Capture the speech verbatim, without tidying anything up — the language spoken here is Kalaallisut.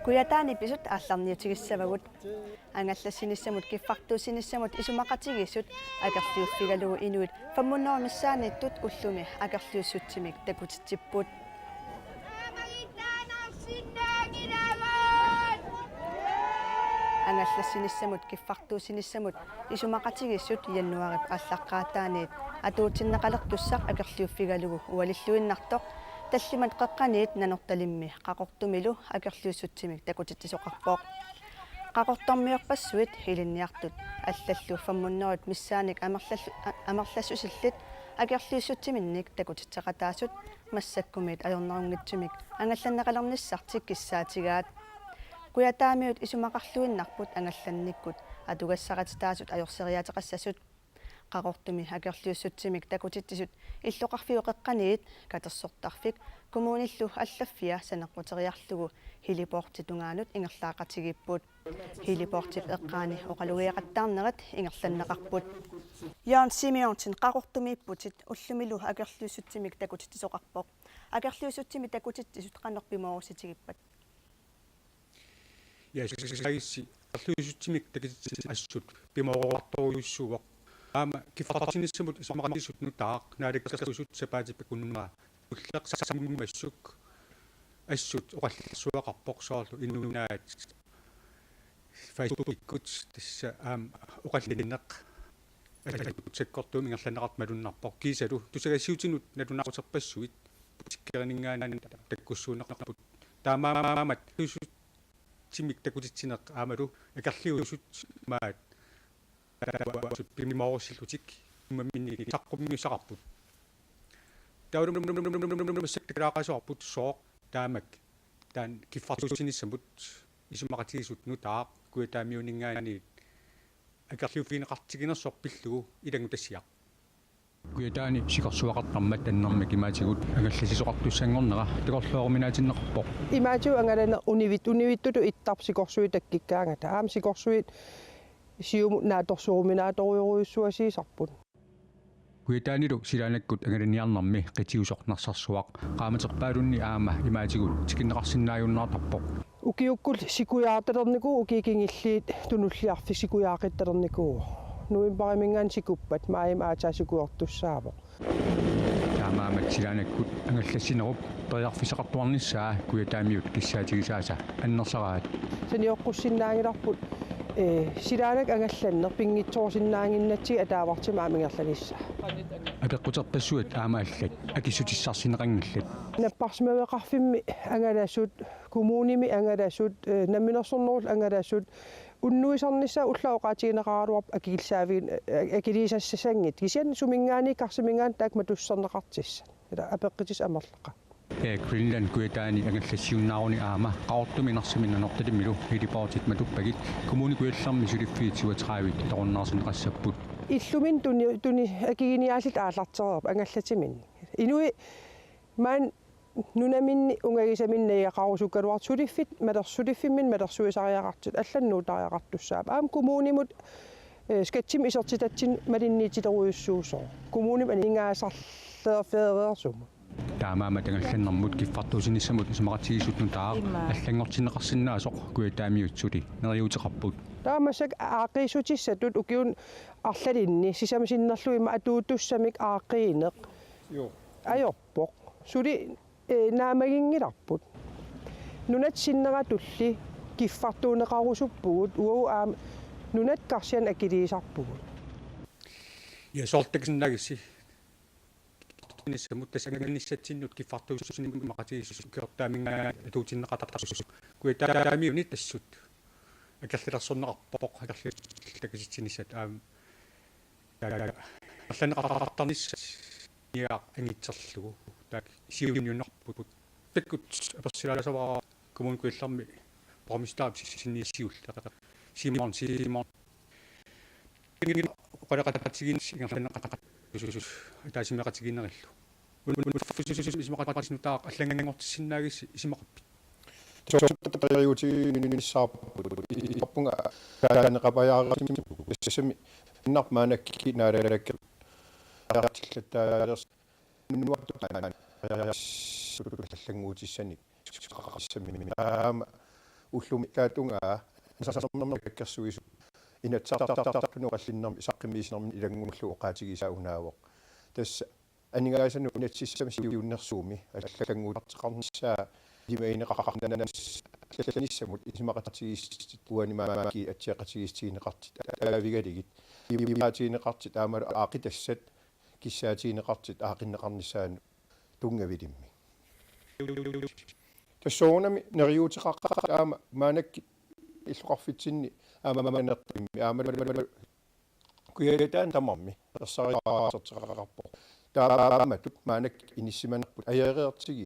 Kujataani pisut aallarniutigissavagut. Angallassinissamut kiffartuussinissamut isumaqatigiissut akerliuffigalugu inuit femhundrede missaanniittut ullumi akerliussutsimik takutitsipput. Angallassinissamut kiffartuussinissamut isumaqatigiissut januaarip aallaqqaataaniit atuutsinneqalertussaq akerliuffigalugu ualilluinnartoq tallimat qeqqaniit Nanortalimmi Qaqortumilu akerliussutsimik takutitsisoqarpoq. Qaqortormiorpassuit ilinniartut allallu femhundrede missaannik amerlallu-, a-, amerlassusillit akerliussutsiminnik takutitseqataasut massakkumiit ajornarunngitsumik angallanneqalernissartik kissaatigaat. Kujataamiut isumaqarluinnarput angallannikkut atugassarititaasut ajorseriaateqassasut. Qaqortumi akerliussutsimik takutitsisut illoqarfiup qeqqaniit katersortarfik kommunillu allaffia saneqquteriarlugu heliportip tungaanut ingerlaaqatigiipput. Heliportip eqqaani oqalugiaqattaarnerit ingerlanneqarput. Jørgen Simonsen, Qaqortumiipputit, ullumilu akerliussutsimik takutitsisoqarpoq. Akerliussutsimik takutitsisut qanoq pimoorussitigippat? Ja, saagissi akerliussutsimik takutitsisut assut pimoorartorujussuuvoq. Aamma kiffartuussinissamut isumaqatigiissut nutaaq Naalakkersuisut sapaatip akunneraa ulleq sammimassuk assut oqallilersuaqarpoq soorlu inuunaat Facebookikkut tassa aamma oqallinneq assut sakkortuumik ingerlanneqartoq malunnarpoq. Kiisalu tusagassiuutinut nalunaaruterpassuit butikkerininngaanniit takkussuunneqarput. Taamaammat akerliussutsimik takutitsineq aammalu akerliusut maat pimoorussillutik immamminni saqqummiussaqarput. Taavalu massakkut takulaaqasoorput sooq taamak taanna kiffartuussinissamut isumaqatigiissut nutaaq Kujataamiuninngaanniit akerliuffigineqartiginersoq pillugu ilanngutassiaq. Kujataani sikorsuaqartarmat annermik imaatigut angallassisoqartussanngornera takorlooruminaatinneqarpoq. Imaatigut angalaneq univit-, univittutut ittarput sikorsuit takkukkaangata. Aamma sikorsuit siumut naatsorsuuminaatsorujorujussuasiisarput. Kujataanilu silaannakkut angalaniarnermi qitiusoq Narsarsuaq qaammaterpaalunni aamma imaatigut tikinneqarsinnaajunnaartarpoq. Ukiukkut sikujaartalernikuuvoq, ukiut kingulliit Tunuliarfik sikujaaqittalernikuuvoq. Novembariminngaanniit sikuppat maajimi aatsaat sikujartussaavoq. Taamaammat silaannakkut angallassinerup periarfissaqartuarnissaa Kujataamiut kissaatigisaasa annersaraat. Sanioqqussinnaanngilarput, ee, silaannakkut angallanneq pinngitsoorsinnaannginnatsigu ataavartumik aamma ingerlanissaa. Apeqquterpassuit aamma allat akissutissarsineqanngillat. Napparsimaveqarfimmi angalasut, kommunimi angalasut, ee, namminersornerullu angalasut, unnuisarnissaat ullaaqqaatigineqaraluarpoq akiliisaavigin-, ee, akiliisassassanngitsut. Kisianni suminngaanniit karsiminngaanniit taakku matussuserneqartussat. Ila apeqqutissat amerlaqaat. Air Greenland Kujataani angallassiunnaaruni aamma Qaqortumi Narsami Nanortalimmilu heliportit matuppagit Kommune Kujallermi suliffiit syvogtredive atorunnaarsinneqassapput. Illuminni tuni-, tuni-, akiginiaallutik aallartereerput angallatsiminnik. Inuit maani nunaminni ungagisaminni nagigaqarusukkaluartut suliffik maler-, suliffimminni malersuisariaqartut allanut nuutariaqartussaapput. Aamma kommunimut, ee, skattimik isertitatsinnik malinniittilerujussuusoq. Kommunimut aningaasarliorfeereersumut. Taamaammat angallannermut kiffartuussinissamut isumaqatigiissut nutaaq Immaqa. Allanngortinneqarsinnaasoq Kujataamiut suli neriuuteqarput. Taava massakkut aaqqiissutissatut ukiuni arlalinni sisamat sinnerlugit ima atuutussamik aaqqiineq. Joo. Ajorpoq. Suli, ee, naammaginngilarput. Nunatta sinneratulli kiffartuunneqarusuppugut, uagut aamma nunatta karsianit akiliisarpugut. Ja, soorlu takusinnaagissi. Nissamut tassa angalannissatsinnut kiffartuussinissamut isumaqatigiissut ukiortaaminngaanniit atuutinneqartartussaq. Kujataamiuni assut akerlilersorneqarpoq, akerliussutillit takutitsinissat aamma. Taava akerlilersorneqartarnissaq niaq angitserlugu. Taava siunniunnerput. Takkut apersilaassavara Kommune Kujallermi borgmesterip sinniissiulleq. Simon, Simon. Oqaloqatigiinneq ingerlanneqartartussaq ataatsimeeqatigiinnerillu. Unnuffussusisusumik isumaqatigiissut nutaaq allanngortissinnaagissi isumaqarpit? Soorlu tariutiginissaarput. Ippavunga taaneqapajaarisimapput. Tassami innarput maannakkut Naalakkersuisut ajaartillattaalersut nuattut ajaarissut allannguutissanik. Aamma ullumi taatugaq anisarnermi kakkersuisu inatsisartunut oqallinnermi saqqummiinermi ilanngullugu oqaatigisaa unaavoq. Tassa aningaasanut inatsisissami siunnersuummi allannguuteqarnissaa ilimagineqarnissamut isumaqatigiissitsit uani maani atsiaqatigiissutigineqartut aalavigalugit imaatigineqartut aammalu aaqqitassat kissaatigineqartut aaqqinneqarnissaannut tunngavilimmik. Tassuunami neriuuteqaqaaq aamma maannakkut illoqarfitsinni aamma manertimmi aamma Kujataani tamarmi ersariaaserteqaqarpoq. Taamatut maannakkut inissisimanerput ajoreertigi